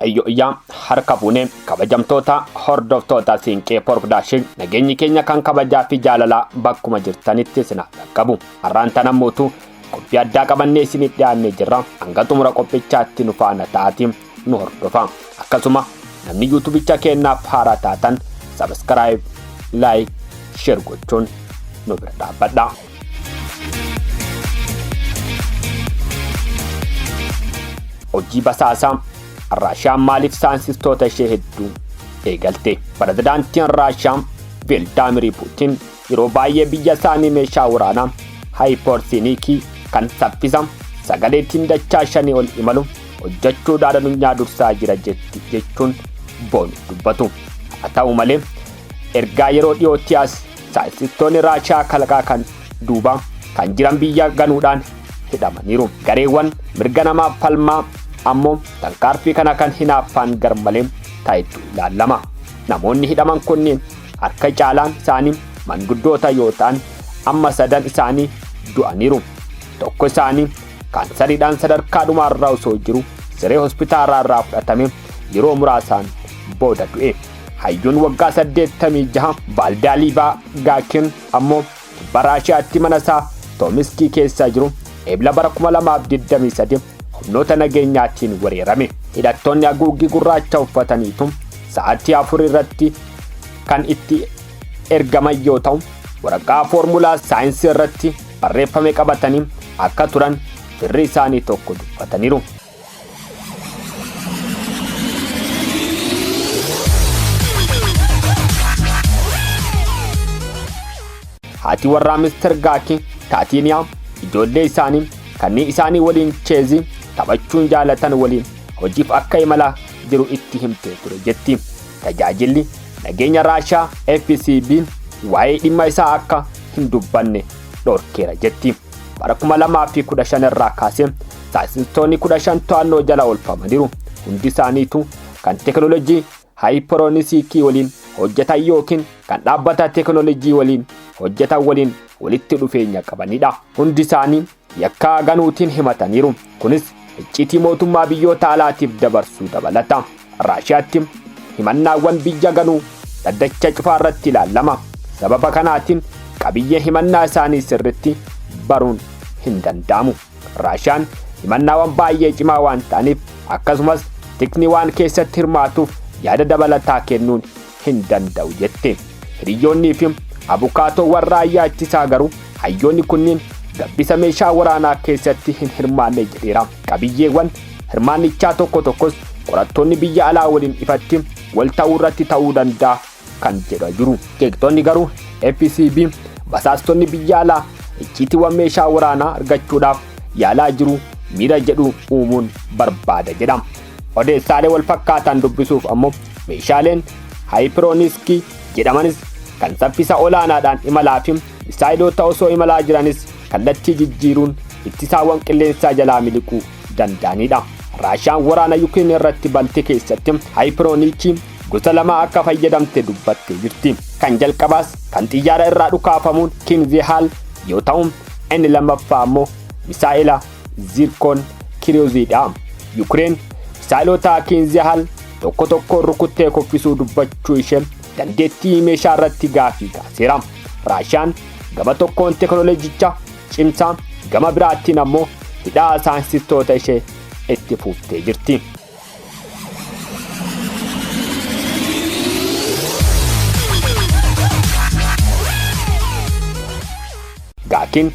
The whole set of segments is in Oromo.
Iyyo'iyyaa harka fuunee kabajamtoota hordoftoota Siinqee Production, nageenyi keenya kan kabajaa fi jaalalaa bakkuma jirtanitti isin haa qaqqabu. Har'aan tana mootu qophii addaa qabannee isiniif dhiyaannee jirra. Hanga xumura qophichaatti nu faana ta'aatii nu hordofa. Akkasuma namni yuutubicha keenyaaf haaraa taatan subscribe, like, share gochuun nu bira dhaabbadha. Hojii basaasaa Raashiyaan maaliif saayinsistoota ishee hedduu eegalte? Pirezidaantiin Raashiyaa Vilaadimir Puutiin yeroo baay'ee biyya isaanii meeshaa waraanaa hypersonic kan saffisa sagaleetiin dachaa shanii ol imalu hojjechuudhaan addunyaa dursaa jira jetti jechuun boonu dubbatu. Haa ta'u malee, ergaa yeroo dhiyootti as saayinsistoonni Raashiyaa kalaqaa kan duuba kan jiran biyya ganuudhaan hidhamaniiru. Gareewwan mirga namaaf falmaa ammoo tarkaanfii kana kan hinaaffaan garmalee ta'etu ilaalama. Namoonni hidhaman kunneen harka caalaan isaanii manguddoota yoo ta'an, amma sadan isaanii du'aniiru. Tokko isaanii kaansariidhaan sadarkaa dhumaarra osoo jiru siree hospitaalaa irraa fudhatame yeroo muraasaan booda du'e. Hayyuun waggaa 86 Baaldaaliivaa Gaakin ammoo kibba Raashiyaatti mana isaa Toomiskii keessa jiru Eebla bara 2023 humnoota nageenyaatiin weerarame. Hidhattoonni haguuggii gurraacha uffataniitu sa'aatii 4 irratti kan itti ergaman yoo ta'u, waraqaa foormulaa saayinsii irratti barreeffame qabatanii akka turan firri isaanii tokko dubbataniiru. Haati warraa Mister Gaaki Taatiiniyaa ijoollee isaanii kanneen isaanii waliin cheezii taphachuun jaalatan waliin hojiif akka imala jiru itti himtee ture jetti. Tajaajilli nageenya Raashaa FCB waa'ee dhimma isaa akka hin dubbanne dhorkeera jetti. Bara 2015 irraa kaasee saayinsistoonni 15 to'annoo jala oolfamaniiru. Hundi isaaniitu kan teekinooloojii hypersonic waliin hojjetan yookiin kan dhaabbata teekinooloojii waliin hojjetan waliin walitti dhufeenya qabanidha. Hundi isaanii yakka ganuutiin himataniiru. Kunis icciitii mootummaa biyyoota alaatiif dabarsuu dabalata. Raashiyaatti himannaawwan biyya ganuu dhaddacha cufaa irratti ilaalama. Sababa kanaatiin qabiyyee himannaa isaanii sirritti baruun hin danda'amu. Raashiyaan himannaawwan baay'ee cimaa waan ta'aniif, akkasumas tikni waan keessatti hirmaatuuf, yaada dabalataa kennuun hin danda'u jette. Hiriyoonnii fi abukaatoowwan raayyaa ittisaa garuu hayyoonni kunniin gabbisa meeshaa waraanaa keessatti hin hirmaanne jedheera. Qabiyyeewwan hirmaannichaa tokko tokkos qorattoonni biyya alaa waliin ifatti wal ta'uu irratti ta'uu danda'a kan jedha jiru. Qeeqxoonni garuu FCB basaastonni biyya alaa icciitiiwwan meeshaa waraanaa argachuudhaaf yaalaa jiru miira jedhu uumuun barbaada jedha. Odeessaalee wal fakkaatan dubbisuuf ammoo meeshaaleen hypersonic jedhamanis kan saffisa olaanaadhaan imalaa fi misaayiloota osoo imalaa jiranis kallattii jijjiiruun ittisaawwan qilleensaa jalaa miliquu danda'anidha. Raashiyaan waraana Yukireen irratti balte keessatti hypersonic gosa lama akka fayyadamte dubbattee jirti. Kan jalqabaas kan xiyyaara irraa dhukaafamuun Kinzhal yoo ta'u, inni lammaffaa ammoo misaa'ila Zircon cruise dha. Yukireen misaa'ilota Kinzhal tokko tokkoon rukuttee kuffisuu dubbachuu ishee dandeettii meeshaa irratti gaafii kaaseera. Raashiyaan gama tokkoon teekinooloojicha cimsaa, gama biraattiin ammoo hidhaa saayinsistoota ishee itti fuuftee jirti. Gaakiin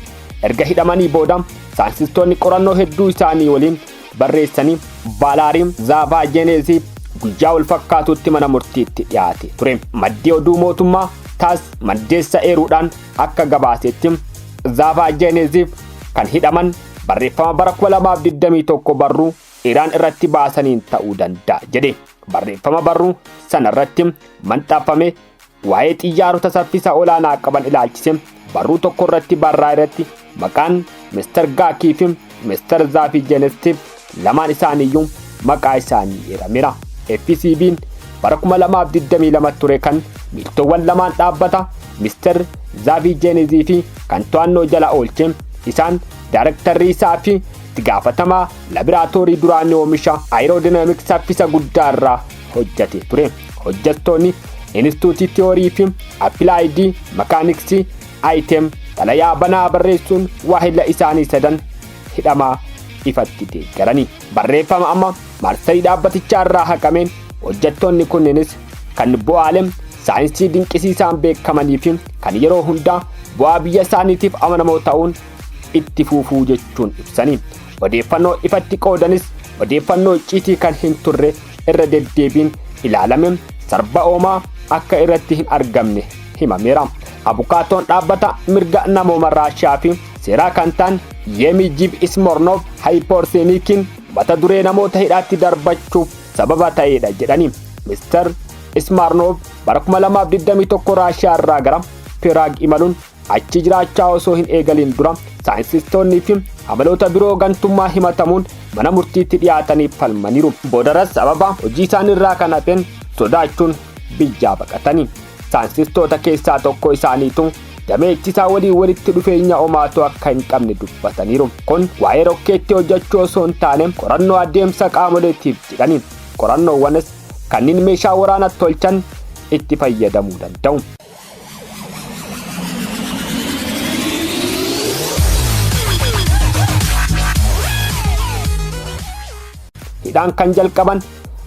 erga hidhamanii booda saayinsistoonni qorannoo hedduu isaanii waliin barreessanii Vaalaariin Zaavaajeneesii guyyaa wal fakkaatutti mana murtiitti dhiyaate ture. Maddii oduu mootummaa Taas maddeessa eeruudhaan akka gabaasetti, Zaavaajeneesiif kan hidhaman barreeffama bara 2021 barruu Iraan irratti baasaniin ta'uu danda'a jedhe. Barreeffama barruu sana irratti maxxanfame waa'ee xiyyaarota saffisa olaanaa qaban ilaalchise barruu tokko irratti barraa irratti maqaan Mr. Gaakii fi Mr. Zaafi Jenestiif lamaan isaaniiyyuu maqaa isaanii eerameera. FCB'n bara 2022 ture kan miiltowwan lamaan dhaabbata Mr. Zaafi Jeenezii fi kan to'annoo jala oolche isaan Daarektarri isaa fi itti gaafatamaa labiraatoorii duraanii oomisha aerodynamics saffisa guddaa irraa hojjate ture. Hojjettoonni Inistituutii Tiyoorii fi Applied Mechanics ITEM xalayaa banaa barreessuun waahila isaanii sadan hidhamaa ifatti deeggarani. Barreeffama amma marsarii dhaabbatichaa irraa haqameen hojjettoonni kunneenis kan bu'aalee saayinsii dinqisiisaan beekamanii fi kan yeroo hundaa bu'aa biyya isaaniitiif amanamoo ta'uun itti fufuu jechuun ibsani. Odeeffannoo ifatti qoodanis odeeffannoo icciitii kan hin turre irra deddeebiin ilaalame sarba oomaa akka irratti hin argamne himameera. Abukaatoon dhaabbata mirga namooma Raashiyaa fi seeraa kan ta'an Yeemijiv Ismornov Haayipoorseenikiin mata duree namoota hidhaatti darbachuuf sababa ta'edha jedhani. Mr. Ismarnov bara 2021 Raashiyaa irraa gara Piraag imaluun achi jiraachaa osoo hin eegalin dura saayinsistoonnii fi amaloota biroo gantummaa himatamuun mana murtiitti dhiyaataniif falmaniiru. Boodaras sababa hojii isaan irraa kan hafeen sodaachuun biyyaa baqatani. Saayinsistoota keessaa tokko isaaniitu damee ittisaa waliin walitti dhufeenya omaatu akka hin qabne dubbataniiru. Kun waa'ee rokkeetti hojjechuu osoo hin taane qorannoo adeemsa qaamoleetiif jedhani. Qorannoowwanis kanneen meeshaa waraanaa tolchan itti fayyadamuu danda'u. Hidhaan kan jalqaban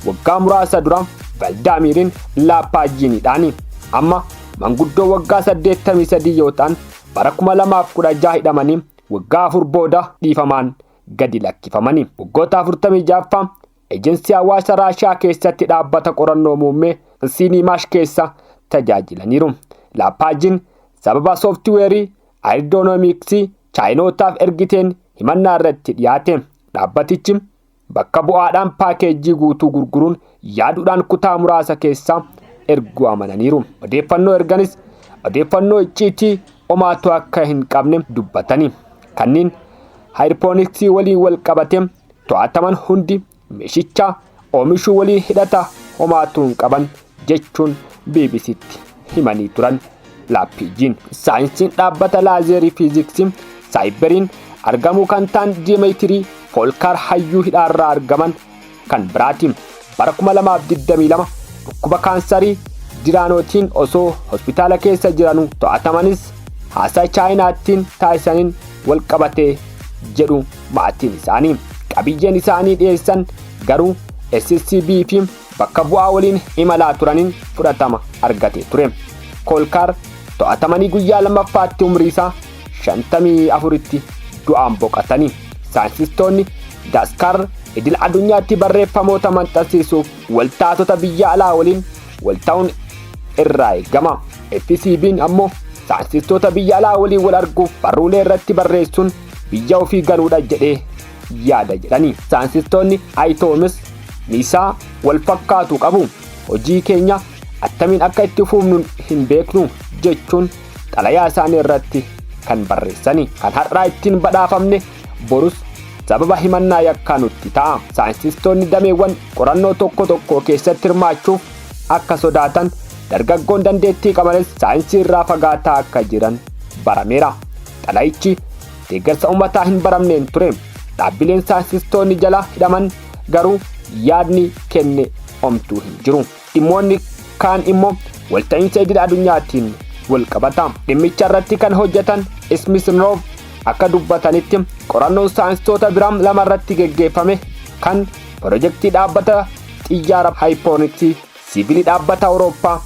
waggaa muraasa dura Valdaamiiriin Laappaajjiiniidhaani. Amma manguddoo waggaa 83 yoo ta'an bara 2016 hidhamanii waggaa 4 booda dhiifamaan gadi lakkifamani. Waggoota 46ffaa Ejensii hawaasa Raashiyaa keessatti dhaabbata qorannoo muummee Siiniimaash keessa tajaajilaniiru. Laappaajjiin sababa sooftiweerii aayidoonomiksii chaayinootaaf ergiteen himannaa irratti dhiyaate. Dhaabbatichi bakka bu'aadhaan paakeejii guutuu gurguruun yaaduudhaan kutaa muraasa keessaa erguu amananiiru. Odeeffannoo erganis odeeffannoo icciitii omaatu akka hin qabne dubbatani. Kanneen haayirpooniksii waliin wal qabate to'ataman hundi meeshicha oomishuu waliin hidhata homaatu hin qaban jechuun BBCtti himanii turan. Laappiijiin saayinsiin dhaabbata laazerii fiiziksii saayiberiin argamuu kan ta'an diimeetirii foolkaar hayyuu hidhaarraa argaman kan biraati. Bara 2022 dhukkuba kaansarii diraanootiin osoo hospitaala keessa jiranuu to'atamanis haasaa chaayinaattiin taasisaniin wal qabatee jedhu maatiin isaanii. Qabiyyeen isaanii dhiyeessan garuu SSCB fi bakka bu'aa waliin imalaa turaniin fudhatama argatee ture. Koolkaar to'atamanii guyyaa lammaffaatti umrii isaa 54tti du'aan boqotanii. Saayinsistoonni Daaskaar idil addunyaatti barreeffamoota maxxansiisuuf waltaatota biyya alaa waliin walta'uun irraa eegama. FCB'n ammoo saayinsistoota biyya alaa waliin wal arguuf barruulee irratti barreessuun biyya ofii galuudha jedhee yaada jedhani. Saayinsistoonni Ayitoomis miisaa wal fakkaatu qabu. Hojii keenya attamiin akka itti fufnu hin beeknu jechuun xalayaa isaanii irratti kan barreessani. Kan har'aa ittiin badhaafamne borus sababa himannaa yakkaa nutti ta'a. Saayinsistoonni dameewwan qorannoo tokko tokko keessatti hirmaachuuf akka sodaatan dargaggoon dandeettii qabanis saayinsii irraa fagaataa akka jiran barameera. Xalayichi deeggarsa uummataa hin baramneen ture. Dhaabbileen saayinsistoonni jala hidhaman garuu yaadni kenne omtuu hin jiru. Dhimmoonni kaan immoo walta'iinsa idil addunyaatiin wal qabata. Dhimmicha irratti kan hojjetan Ismisnoof akka dubbatanitti qorannoon saayinsistoota biraa lama irratti geggeeffame kan pirojektii dhaabbata xiyyaara haayipooniksii siivilii dhaabbata Awurooppaa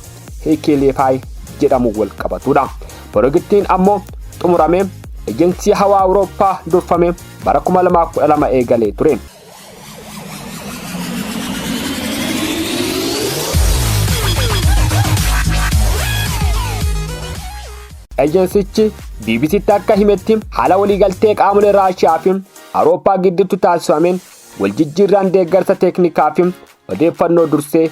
Heekeleefaay jedhamu wal qabatudha. Pirojektiin ammoo xumuramee ejensii hawaa Awurooppaa durfame bara 2012 eegalee ture. Ejensichi BBCtti akka himetti haala waliigaltee qaamolee Raashiyaa fi Awurooppaa gidduutti taasifameen waljijjiirraan deeggarsa teeknikaa fi odeeffannoo dursee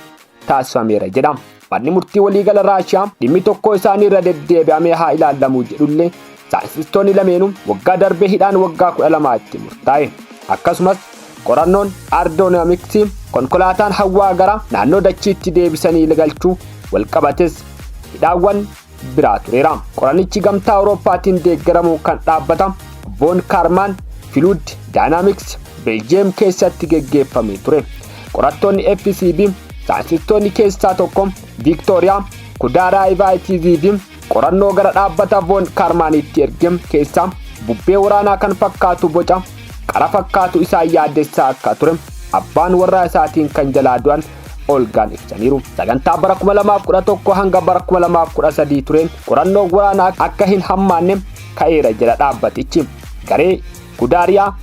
taasifameera jedha. Manni murtii waliigala Raashiyaa dhimmi tokko isaanii irra deddeebi'amee haa ilaallamu jedhullee saayinsistoonni lameenuu waggaa darbee hidhaan waggaa 12tti murtaa'e. Akkasumas qorannoon aardoonaamiksii konkolaataan hawaa gara naannoo dachiitti deebisanii galchuu walqabates hidhaawwan biraa tureera. Qorannichi gamtaa Awurooppaatiin deeggaramuu kan dhaabbata Von Karman Fluid Dynamics Beeljiyeem keessatti geggeeffamee ture. Qorattoonni FCB saayinsistoonni keessaa tokko Viiktooriyaa Kudaaraa Ivaayitiizii qorannoo gara dhaabbata Von Karmaanitti erge keessaa bubbee waraanaa kan fakkaatu boca qara fakkaatu isaan yaaddessaa akka ture abbaan warraa isaatiin kan jalaa du'an Olgaan ibsaniiru. Sagantaa bara 2011 hanga bara 2013 tureen qorannoo waraanaa akka hin hammaanne ka'eera jedha dhaabbatichi. Garee Kudaariyaa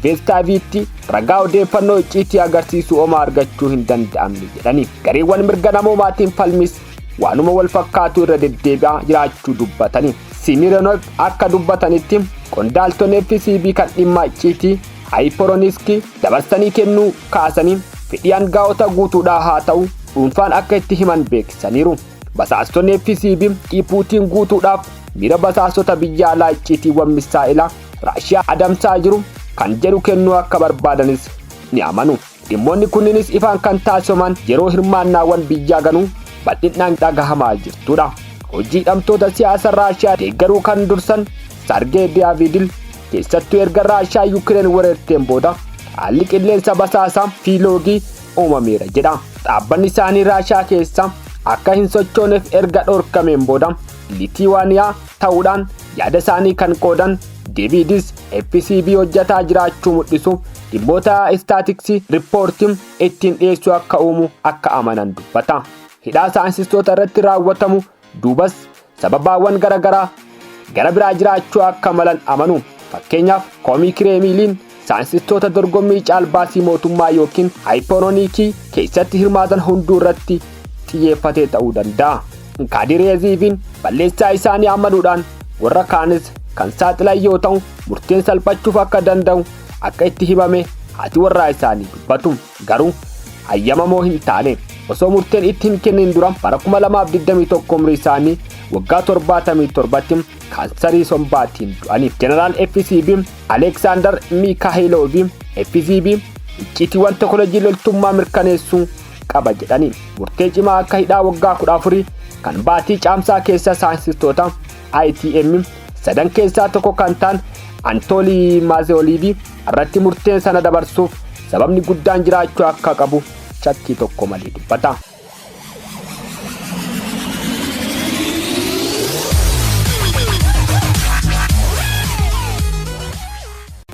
Veestaaviitti ragaa odeeffannoo icciitii agarsiisu homaa argachuu hin danda'amne jedhani. Gareewwan mirga namoomaatiin falmis waanuma wal fakkaatu irra deddeebi'aa jiraachuu dubbatani. Simirenov akka dubbatanitti qondaaltonni FCB kan dhimma icciitii Haayiporooniskii dabarsanii kennuu kaasanii fedhii hangaa'ota guutuudhaa haa ta'u dhuunfaan akka itti himan beeksisaniiru. Basaastonni FCB Puutiin guutuudhaaf miira basaastota biyya alaa icciitiiwwan misaa'ilaa Raashiyaa adamsaa jiru kan jedhu kennuu akka barbaadanis ni amanu. Dhimmoonni kunniinis ifaan kan taasifaman yeroo hirmaannaawwan biyyaa ganuu bal'inaan dhagahamaa jirtudha. Hojii hidhamtoota siyaasa Raashiyaa deeggaruu kan dursan Sargee Diyaavidil keessattuu erga Raashiyaa Yukireen weerarteen booda haalli qilleensa basaasaa fi loogii uumameera jedha. Dhaabbanni isaanii Raashiyaa keessa akka hin sochooneef erga dhorkameen booda Litiwaaniyaa ta'uudhaan yaada isaanii kan qoodan Deebiidis FCB hojjetaa jiraachuu mul'isuuf dhimmoota istaatiksii riippoortii ittiin dhiyeessuu akka uumu akka amanan dubbata. Hidhaa saayinsistoota irratti raawwatamu duubas sababaawwan garaagaraa gara biraa jiraachuu akka malan amanu. Fakkeenyaaf koomii kireemiiliin saayinsistoota dorgommii caalbaasii mootummaa yookiin haayiporooniikii keessatti hirmaatan hunduu irratti xiyyeeffatee ta'uu danda'a. Kaadireeziifiin balleessaa isaanii amanuudhaan warra kaanis kan saaxilan yoo ta'u murteen salphachuuf akka danda'u akka itti himame haati warraa isaanii dubbatu. Garuu hayyamamoo hin taane osoo murteen itti hin kennin dura bara 2021 umrii isaanii waggaa 77tti kaansarii sombaatiin du'ani. Jeneraal FCB Aleksaandar Miikaahiloov FCB icciitiiwwan teekinooloojii loltummaa mirkaneessuu qaba jedhani. Murtee cimaa akka hidhaa waggaa 14 kan baatii caamsaa keessa saayinsistoota ITM sadan keessaa tokko kan ta'an Antoolii Maazeoliivi irratti murteen sana dabarsuuf sababni guddaan jiraachuu akka qabu shakkii tokko malee dubbata.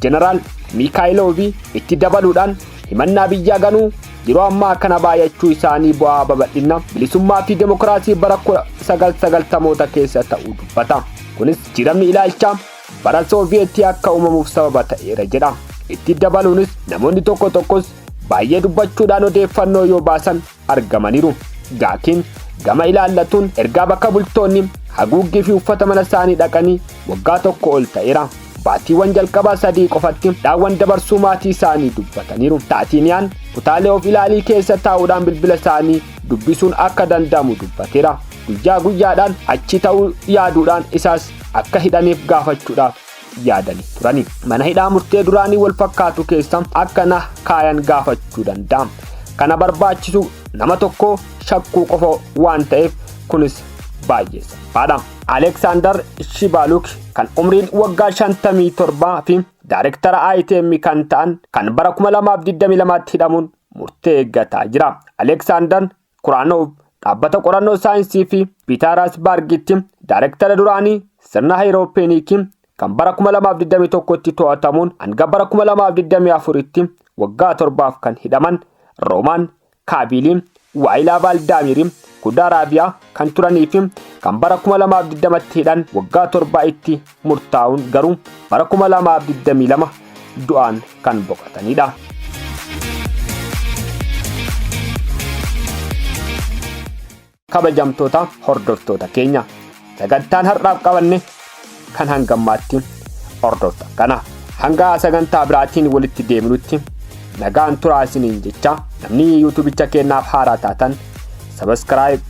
Jeneraal Miikaayiloovi itti dabaluudhaan himannaa biyyaa ganuu yeroo ammaa kana baay'achuu isaanii bu'aa babal'ina bilisummaa fi demokiraasii bara 1990moota keessa ta'uu dubbata. Kunis jijjiiramni ilaalchaa bara Sooviyeetii akka uumamuuf sababa ta'eera jedha. Itti dabaluunis namoonni tokko tokkos baay'ee dubbachuudhaan odeeffannoo yoo baasan argamaniiru. Gaakiin gama ilaallatuun ergaa bakka bultoonni haguuggii fi uffata mana isaanii dhaqanii waggaa tokko ol ta'eera. Baatiiwwan jalqabaa sadii qofatti dhaawwan dabarsuu maatii isaanii dubbataniiru. Taatiiniyaan kutaalee of ilaalii keessa taa'uudhaan bilbila isaanii dubbisuun akka danda'amu dubbateera. Guyyaa guyyaadhaan achi ta'uu yaaduudhaan isaas akka hidhaniif gaafachuudhaaf yaadanii turani. Mana hidhaa murtee duraanii wal fakkaatu keessa akka na kaayan gaafachuu danda'a. Kana barbaachisu nama tokko shakkuu qofa waan ta'eef kunis baay'ee salphaadha. Aleksaandar Shibaaluk kan umriin waggaa 57 fi daayirektara ITM kan ta'an kan bara 2022tti hidhamuun murtee eeggataa jira. Aleksaandar Kuraanov dhaabbata qorannoo saayinsii fi Piitaarasbaargitti daayirektara duraanii sirna haayirooppeenikii kan bara 2021tti to'atamuun hanga bara 2024tti waggaa torbaaf kan hidhaman Roomaan Kaabilii Waayilaa Vaaldaamirii Kudaaraabiyaa kan turanii fi kan bara 2020tti hidhan waggaa torbaa itti murtaa'uun garuu bara 2022 du'aan kan boqotanidha. Kabajamtoota hordoftoota keenya sagantaan har'aaf qabanne kan hangammaatti hordoftan kana hanga sagantaa biraatiin walitti deemnutti nagaan turaa isiniin jecha namni yuutuubicha keenyaaf haaraa taatan sabaskiraayib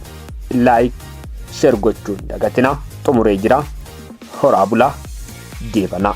laayik sheer gochuun dagatina xumuree jira horaa bulaa deebanaa.